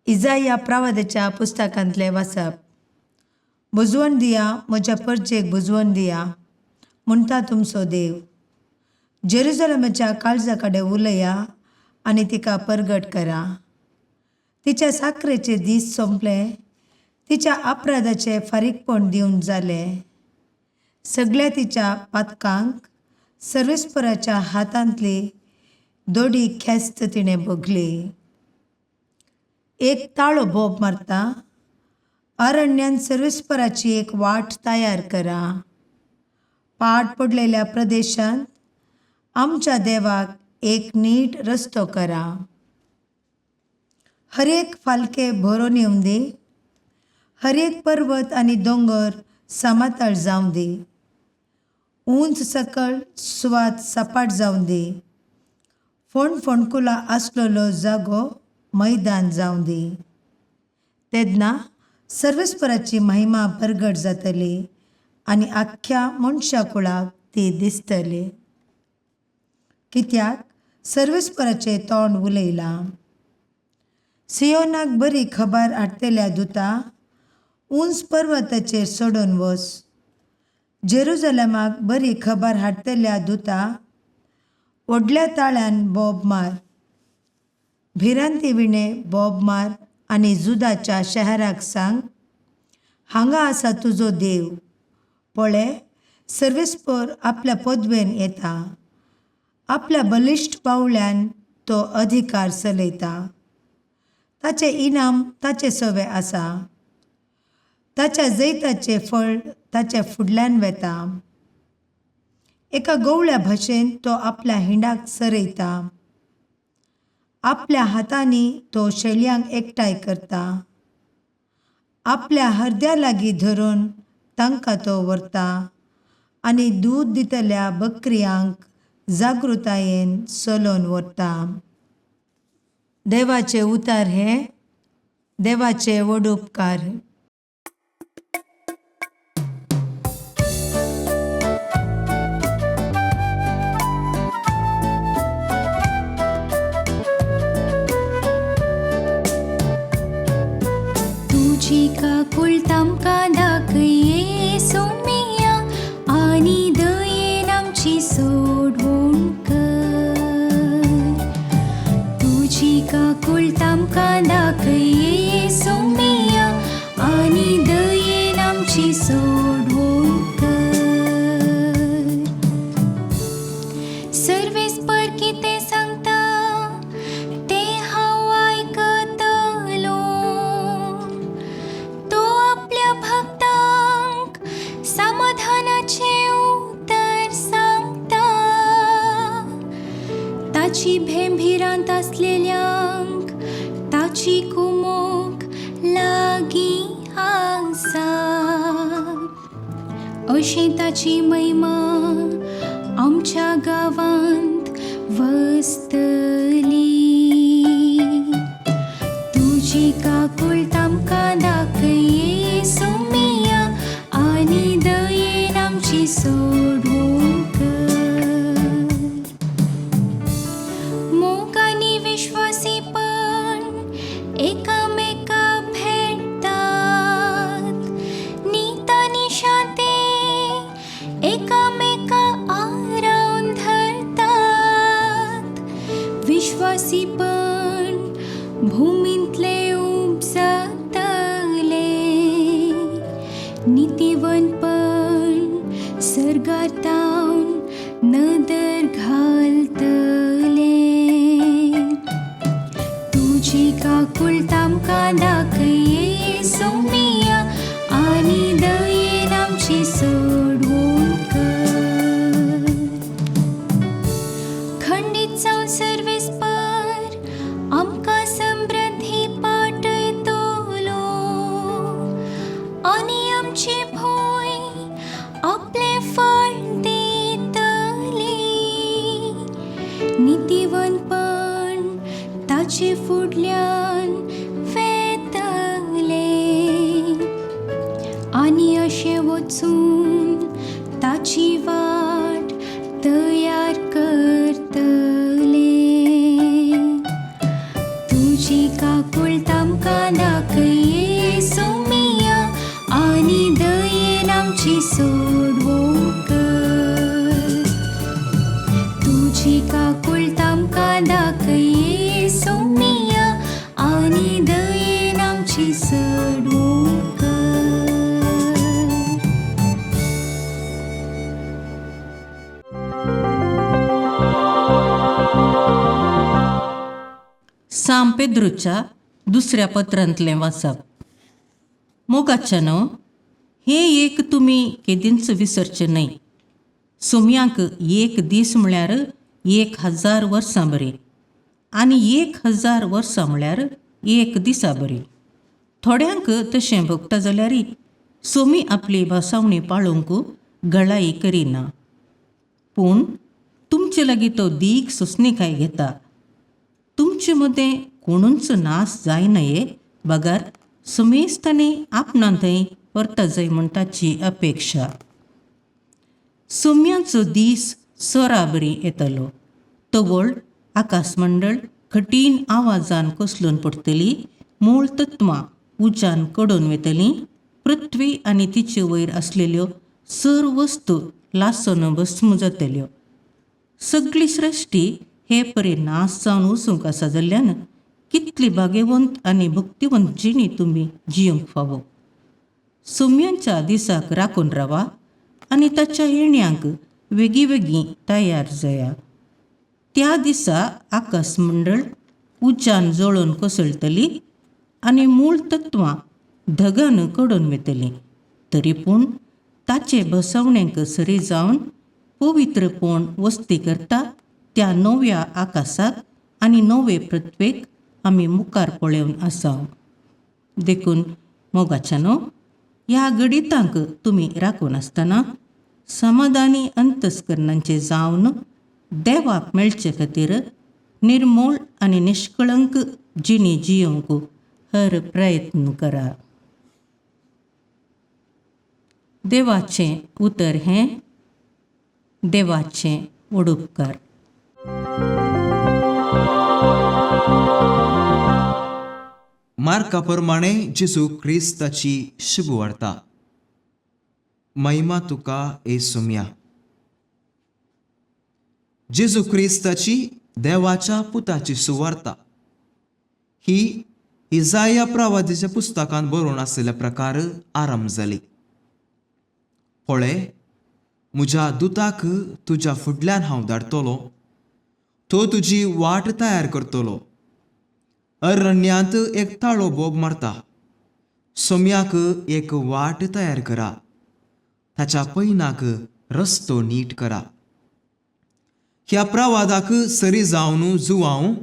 इजाया प्रवादाच्या पुस्तकांतलें वाचप. बुजवण दिया म्हज्या परजेक, बुजवण दिया म्हणटा तुमचो देव. जेरुजलमाच्या काळजा कडेन उलया आनी तिका परगट करा. तिच्या साकरेचे दीस सोंपले, तिच्या अपराधाचे फारीकपण दिवन जालें. सगळ्या तिच्या पातकांक सर्वेस्पराच्या हातांतली दोडी ख्यास्त तिणें भोगली. एक ताळो बोब मारता, अरण्यांत सर्वेस्पराची एक वाट तयार करा. पाड पडलेल्या प्रदेशांत आमच्या देवाक एक नीट रस्तो करा. हर एक फालके भरून येवं दी, हर एक पर्वत आनी दोंगर समातळ जावं दी. उंच सकळ सुवात सपाट जावं दी. फोंड फोंडकुला आसलेलो जागो मैदान जावं दी. तेन्ना सर्वेस्पराची महिमा परगट जातली आनी आख्ख्या मनशा कुळाक ती दिसतली. कित्याक सर्वेस्पराचें तोंड उलयलां. सियोनाक बरी खबर हाडटल्या दुता, उंच पर्वताचेर सोडून वच. जेरुजलमाक बरी खबर हाडटल्या दुता, व्हडल्या ताळ्यान बोब मार. भिरांती विणें बोब मार आनी जुदाच्या शहराक सांग, हांगा आसा तुजो देव. पळय, सर्वेस्पर आपल्या पदवेन येता, आपल्या बलिश्ट पावल्यान तो अधिकार चलयता. ताचें इनाम ताचे सवे आसा, ताच्या जैताचें फळ ताच्या फुडल्यान वेता. एका गवळ्या भशेन तो आपल्या हिंडाक चरयता, आपल्या हातांनी तो शेळयांक एकठांय करता. आपल्या हरद्या लागीं धरून तांकां तो व्हरता आनी दूद दितल्या बकऱ्यांक जागृतायेन चलोवन व्हरता. देवाचे उतार हे देवाचे व्हड उपकार. तुजी काकूळ तामकां दाखये सोमिया आनी दयेन आमची सोडवण कर. तुजी काकूळ तामकां दाखये सोमिया आनी दयेन आमची सोडवण कर. सर्वेस्पर कितें सांगता तें हांव आयकतलो. तो आपल्या भक्तांक समाधानाचें उतर सांगता. ताची भेंभिरांत आसलेल्यांक ताची कुमोक लागीं आसा. अशें ताची महिमा आमच्या गांवांत वसतली. तुजी काकूळ तामकां दाखये सोमिया आनी दयेन आमची सोडवण कर. मोग आनी विश्वासीपण एकामेका भेटतात. नीत आनी शांती एकामेका आरावन धरतात. विश्वासीपण भुमींतले उपजतले. नितीवंतपण सर्गातावन नदर घालतले. तुजी काकूळ तामकां दाखये सोमिया आनी दयेन आमची सोडवण कर. खंडीत जावन सर्वेस्पर आमकां समृद्धी पाटयतलो आनी आमची भूंय आपलें फळ दितली. नितीवंतपण ताचे फुडल्यान वेतले आनी अशें वचून ताची वाट तयार करतले. तुजी काकूळ आमकां दाखय सोमिया आनी दयेन आमची सोडवण कर. तुजी काकूळ आमकां दाखय सोमिया आनी दयेन आमची सोडवण कर. सांव पेद्रूच्या दुसऱ्या पत्रांतलें वाचप. मोगाच्यानो, हें एक तुमी केदींच विसरचें न्हय. सोम्यांक एक दीस म्हळ्यार 1000 वर्सां बरी आनी 1000 वर्सां म्हळ्यार एक दिसा बरी. थोड्यांक तशें भोगता जाल्यार सोमी आपली भासावणी पाळोवंक गळाई करिना, पूण तुमचे लागीं तो दीग सोंसणीकाय घेता. तुमचे मदें कोणूच नाश जायना बगर सुमेस्तांनी आपणा थंय परता जाय म्हूण ताची अपेक्षा. सोम्याचो दीस सोराबरी येतलो. तवळ आकाशमंडळ कठीण आवाजान कोसलून पडटली, मूळ तत्वां उज्यान कडून वतलीं, पृथ्वी आनी तिचे वयर आसलेल्यो सर्व वस्तू लासून भस्म जातल्यो. सगळी सृश्टी हे परी नाश जावन वचूंक आसा जाल्ल्यान कितली भाग्यवंत आनी भक्तिवंत जिणी तुमी जियोंक फावो. सोम्यांच्या दिसाक राखून रावा आनी ताच्या येण्यांक वेगीं वेगीं तयार जाया. त्या दिसा आकाशमंडळ उज्यान जळोवन कोसळटली आनी मूळ तत्वां धगान कडून वतलीं, तरी पूण ताचे बसवणेक सरी जावन पवित्रपण वस्ती करता त्या नव्या आकाशाक आनी नवे पृथ्वेक आमी मुखार पळोवन आसा. देखून मोगाच्यानो, ह्या गणितांक तुमी राखून आसतना समाधानी अंतस्करणांचे जावन देवाक मेळचे खातीर निर्मूळ आनी निष्कळंक जिणी जियोवंक हर प्रयत्न करा. देवाचें उतर हें देवाचें वडुपकार. मार्का प्रमाणे जेजू क्रिस्ताची शुभवार्ता. महिमा तुका ए सोम्या. जेजू क्रिस्ताची देवाच्या पुताची सुवार्ता ही इजाया प्रवादीच्या पुस्तकांत बरोवन आशिल्ल्या प्रकार आरंभ जाली. पळय, म्हज्या दुताक तुज्या फुडल्यान हांव धाडटलो, तो तुजी वाट तयार करतलो. अरण्यांत एक ताळो बोब मारता, सोम्याक एक वाट तयार करा, ताच्या पैनाक रस्तो नीट करा. ह्या प्रवादाक सरी जावन जुवांव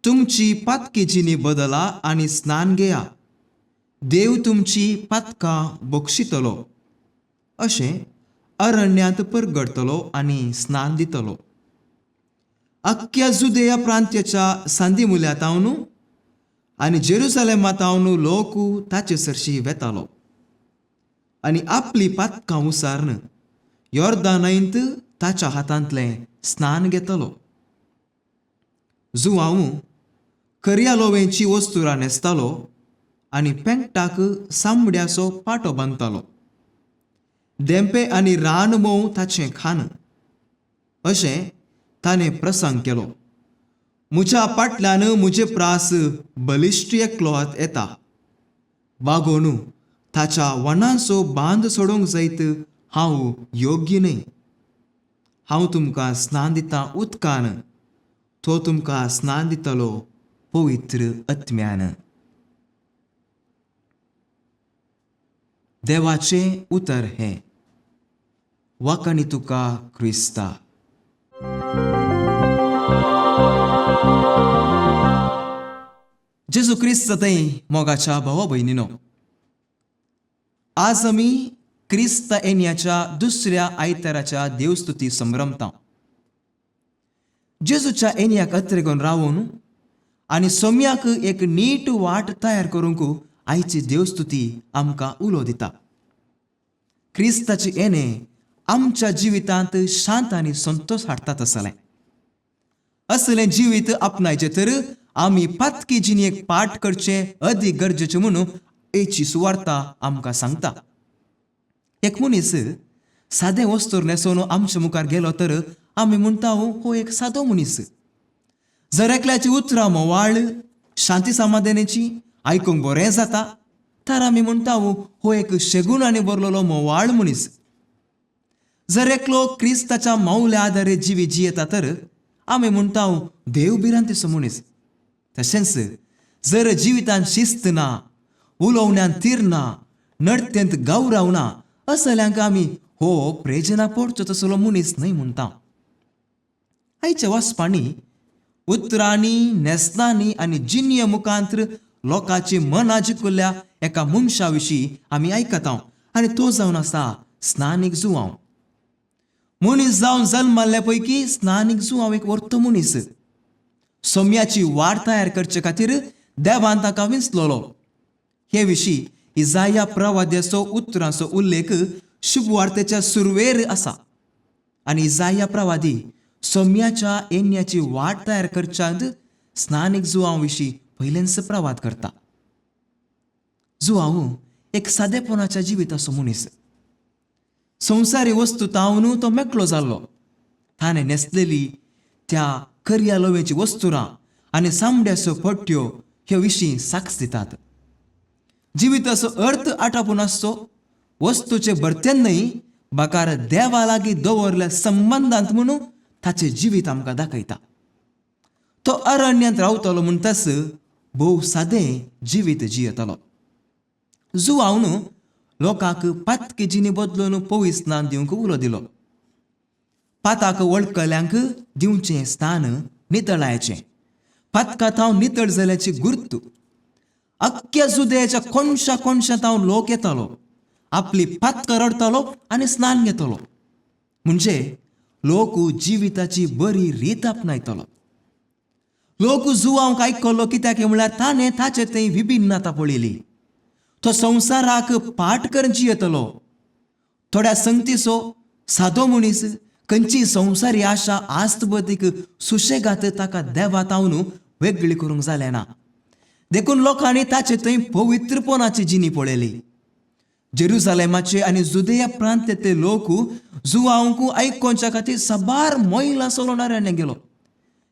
तुमची पातकी जिणी बदला आनी स्नान घेया, देव तुमची पातकां बक्षितलो, अशें अरण्यांत परगडतलो आनी स्नान दितलो. अख्ख्या जुदेया प्रांत्याच्या सांदी मुल्यातावन आनी जेरुसलेमातावन लोक ताचे सरशी वेतालो आनी आपली पातकां उसारून योर्दानांत ताच्या हातांतलें स्नान घेतलो. जुवांव करया लोवेंची वस्तुरां न्हेसतालो आनी पेंकटाक सामड्याचो पाटो बांदतालो. धेंपे आनी रान मोव ताचें खान. अशें ताणें प्रसंग केलो. म्हज्या फाटल्यान म्हजे प्रास बलिश्ट एकलो येता, वागोवन ताच्या वनांचो बांद सोडोवंक जायत हांव योग्य न्हय. हांव तुमकां स्नान दितां उदकान, तो तुमकां स्नान दितलो पवित्र आत्म्यान. देवाचें उतर हें. वाखाणी तुका क्रिस्ता. जेजू क्रिस्त थंय मोगाच्या भावा भयणीनो, आज आमी क्रिस्त येण्याच्या दुसऱ्या आयताराच्या देवस्तुती संभ्रमता. जेजूच्या येण्याक अत्रेगून रावून आनी सोम्याक एक नीट वाट तयार करूंक आयची देवस्तुती आमकां उलो दिता. क्रिस्ताची येणें आमच्या जिवितांत शांत आनी संतोश हाडटात असलें. असलें जिवीत आपणायचें तर आमी पातकी जिणेक पाठ करचें अदीक गरजेचें म्हणून हेची सुवार्ता आमकां सांगता. एक मनीस सादें वस्तूर न्हेसोवन आमच्या मुखार गेलो तर आमी म्हणटा हो एक सादो मनीस. जर एकल्याची उतरां म्होवाळ शांती समाधानाची आयकूंक बरें जाता तर आमी म्हणटा हो एक शेगूण आनी बरलेलो म्होवाळ मनीस. जर एकलो क्रिस्ताच्या मावल्या आदारे जिवी जियेता तर आमी म्हणटा देव भिरांतीचो मनीस. तशेंच जर जिवितांत शिस्त ना, उलोवण्यांत तीर ना, नडतेंत गौरव ना असल्यांक आमी हो प्रेजना पडचो तसलो मनीस न्हय म्हणटा. आयच्या वाचपांनी उतरांनी, न्हेसणांनी आनी जिणये मुखांत लोकांची मनां जिखिल्ल्या एका मनशा विशीं आमी आयकता आनी तो जावन आसा स्नानीक जुवांव. मनीस जावन जल्माल्ल्या पैकी स्नानीक जुवांव एक वर्तो मनीस. सोम्याची वाट तयार करचे खातीर देवान ताका विंचलोलो. हे विशीं इजाया प्रवाद्याचो उतरांचो उल्लेख शुभवार्तेच्या सुरवेर आसा आनी इजाया प्रवादी सोम्याच्या येन्याची वाट तयार करच्यांत स्नानीक जुवांव विशीं पयलेंच प्रवाद करता. जुवांव एक सादेपणाच्या जिविताचो मनीस. संवसारी वस्तू तावन तो मेकळो जाल्लो. ताणें न्हेसलेली त्या करया लोवेची वस्तुरां आनी सामड्याच्यो पट्ट्यो ह्या विशीं साक्ष दितात. जिविताचो अर्थ आटापून आसचो वस्तूचे भरतेन न्हय बाकार देवा लागीं दवरल्या संबंदांत म्हणून ताचें जिवीत आमकां दाखयता. तो अरण्यांत रावतलो म्हणटाच भोव सादें जिवीत जियेतलो. जुवावन लोकांक पातकी जिणी बदलून पविस्नान दिवंक उलो दिलो. पाताक वळखल्यांक दिवचें स्थान नितळायचें, पातका थावन नितळ जाल्याची गुर्तू. अख्ख्या जुदयाच्या कोनशा कोनशा थावन लोक येतालो, आपली पातकां रडतालो आनी स्नान घेतलो. म्हणजे लोक जिविताची बरी रीत आपणायतलो. लोक जुवांक आयकलो कित्याक म्हळ्यार ताणें ताचे थंय विभिन्नता पळयली. तो संवसाराक पाठ करून जियेतलो. थोड्या संगतीचो सादो मनीस खंयची संवसारी आशा आस्त बदीक सुशेगात ताका देवा तावन वेगळी करूंक जालें ना. देखून लोकांनी ताचे थंय पवित्रपणाची जिणी पळयली. जेरुजालेमाचे आनी जुदेया प्रांतांतले लोक जुवांक आयकोवच्या खातीर साबार मैलां चलोवन अरण्यांत गेलो.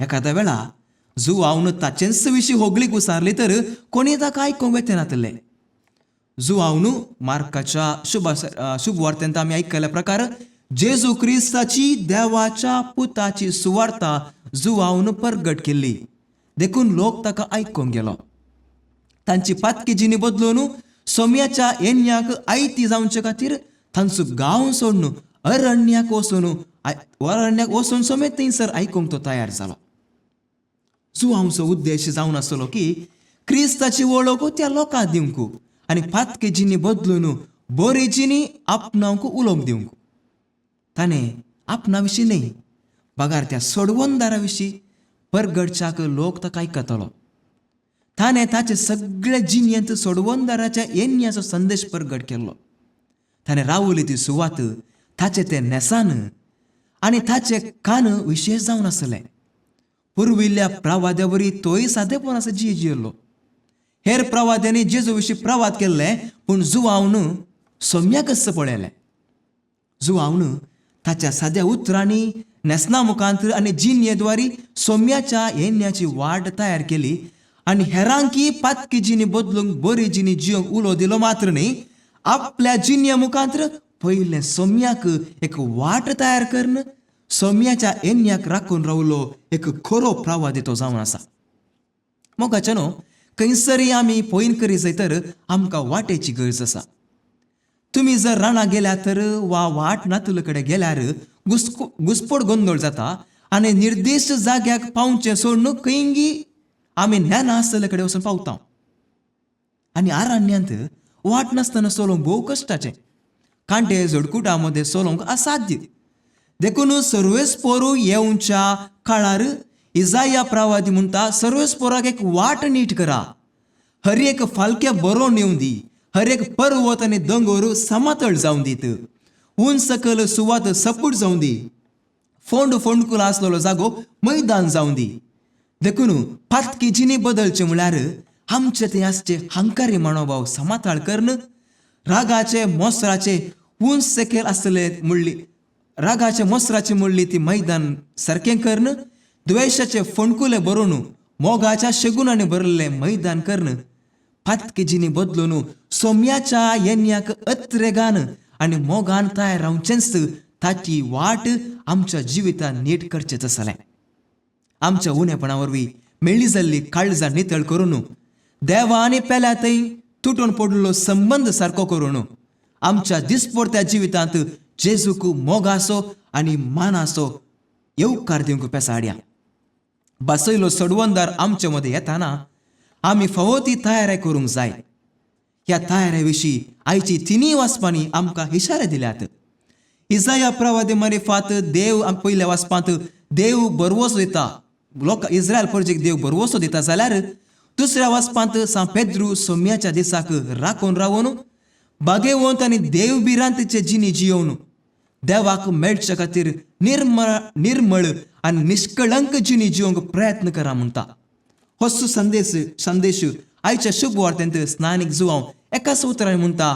एखाद्या वेळा जुवावन ताचेच विशीं होगळीक उसारली तर कोणी ताका आयकूंक वेते नातले. जुवावन मार्काच्या शुभ वार्तेंत आमी आयकल्ल्या प्रकार जेजू क्रिस्ताची देवाच्या पुताची सुवार्ता जुवावन परगट केल्ली. देखून लोक ताका आयकूंक गेलो. तांची पातकी जिणी बदलून सोम्याच्या येन्याक आयती जावचे खातीर तांचो गांव सोडून अरण्याक वचून अरण्याक वचून समेत थंयसर आयकूंक तो तयार जालो. जुवांचो उद्देश जावन आसलो की क्रिस्ताची वळख त्या लोकांक दिवंक आनी पातकी जिणी बदलून बरी जिणी आपणावंक उलोवंक दिवंक. ताणें आपणा विशीं न्हय बगार त्या सोडवणदारा विशीं परगडच्याक लोक ताका आयकतलो. ताणें ताचे सगळे जिणेंत सोडवणदाराच्या येन्याचो संदेश परगट केल्लो. ताणें रावली ती सुवात, ताचें तें न्हेसान आनी ताचे कान विशेश जावन आसले. पुर्विल्ल्या प्रवाद्या वरी तोय सादेपण आसा जी जियेल्लो. हेर प्रवाद्यांनी जेजू विशीं प्रवाद केल्ले पूण जुवावन सोम्याकच पळयलें. जुवावन ताच्या साद्या उतरांनी, न्हेसना मुखांत आनी जिणेद्वारी सोम्याच्या येन्याची वाट तयार केली आनी हेरांकी पातकी जिणी बदलूंक बरी जिणी जियोंक उलो दिलो मात्र न्ही, आपल्या जिणये मुखांत पयलें सोम्याक एक वाट तयार करून सोम्याच्या येन्याक राखून रावलो एक खरो प्रवादी तो जावन आसा. मोगाचे न्हू, खंयसरय आमी पयन करी जाय तर आमकां वाटेची गरज आसा. तुमी जर रानां गेल्यार तर वा वाट नातले कडेन गेल्यार घुसपड गोंदळ जाता आनी निर्दिश्ट जाग्याक पावचें सोडून खंयगी आमी ज्ञाना आसतले कडेन वचून पावता. आनी आरण्यांत वाट नासतना चलोवंक भोव कश्टाचें, कांटे झडकुटां मदें चलोवंक असाध्य. देखून सर्वेस्पोरू येवच्या काळार इजाया प्रवादी म्हणटा, सर्वेस्पोराक एक वाट नीट करा, हर एक फालके बरोवन येवं दी, हर एक पर्वत आनी दोंगर समतळ जावन दीत. उंच सकल सुवात सपूट जावं दी, फोंड फोंडकुल आसलेलो जागो मैदान जावं दी. देखून पातकी जिणी बदलचे म्हळ्यार आमचे थंय आसचे हंकारी मनोभाव समाताळ करून रागाचे मोसराचे उंच सकयल आसले मुळ्ळी रागाचे मोसराचे मुळ्ळी ती मैदान सारकें करून द्वेशाचे फोंडकुले भरून मोगाच्या शेगुणांनी भरलें मैदान करून पातकी जिणी बदलून सोम्याच्या येन्याक अत्रेगान आनी मोगान तयार रावचेंच ताची वाट आमच्या जिवितान नीट करचें आसलें. आमच्या उणेपणा वरवीं मेळ्ळी जाल्ली काळजां नितळ करून देवा आनी पेल्या थंय तुटून पडिल्लो संबंद सारको करून आमच्या दिसपडत्या जिवितांत जेजूक मोगाचो आनी मानाचो येवकार दिवंक पेसाड्या. बासयलो सडवंदार आमचे मदें येताना आमी फावो ती तयारी करूंक जाय. ह्या तयारे विशीं आयची तिनूय वाचपांनी आमकां इशारे दिल्यात. इजाया प्रवादी मारिफात देव पयल्या वाचपांत देव बरवसो दिता, लोक इस्रायल परजेक देव बरवसो दिता, जाल्यार दुसऱ्या वाचपांत सांत पेद्रू सोम्याच्या दिसाक राखून रावून बागेवंत आनी देव भिरांतीचे जिणी जियोवन देवाक मेळचे खातीर निर्मळ निर्मळ आनी निश्कळंक जिणी जिवंक प्रयत्न करा म्हणटा. होच संदेश संदेश आयच्या शुभ वार्तेंत स्नानीक जुवांव एकाच उतरान म्हणटा,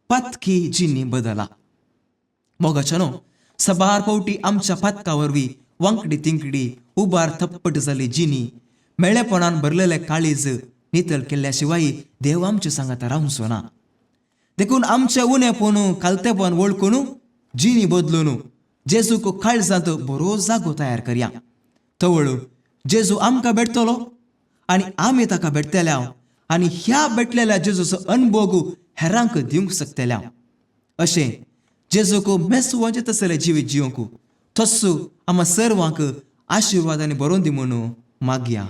पातकी जिणी बदला. मोगाच्या न्हू, सबार फावटी आमच्या पातका वरवीं वांकडी तिंकडी उबार थप्पट जाली जिणी मेळेपणान भरलेले काळीज नितळ केल्ल्या शिवाय देव आमचे सांगाता रावचो ना. देखून आमचे उणेपण खालतेपण वळखून जिणी बदलून जेजूक काळजांत बरो जागो तयार करया. तवळ जेजू आमकां भेटतलो आनी आमी ताका भेटतल्या आनी ह्या भेटलेल्या जेजूचो अनभोग हेरांक दिवंक शकतल्या. अशें जेजूक मेसवाचें तसलें जिवीत जिवंक तस्सो आमा सर्वांक आशिर्वाद आनी बरोवन दी म्हणून मागया.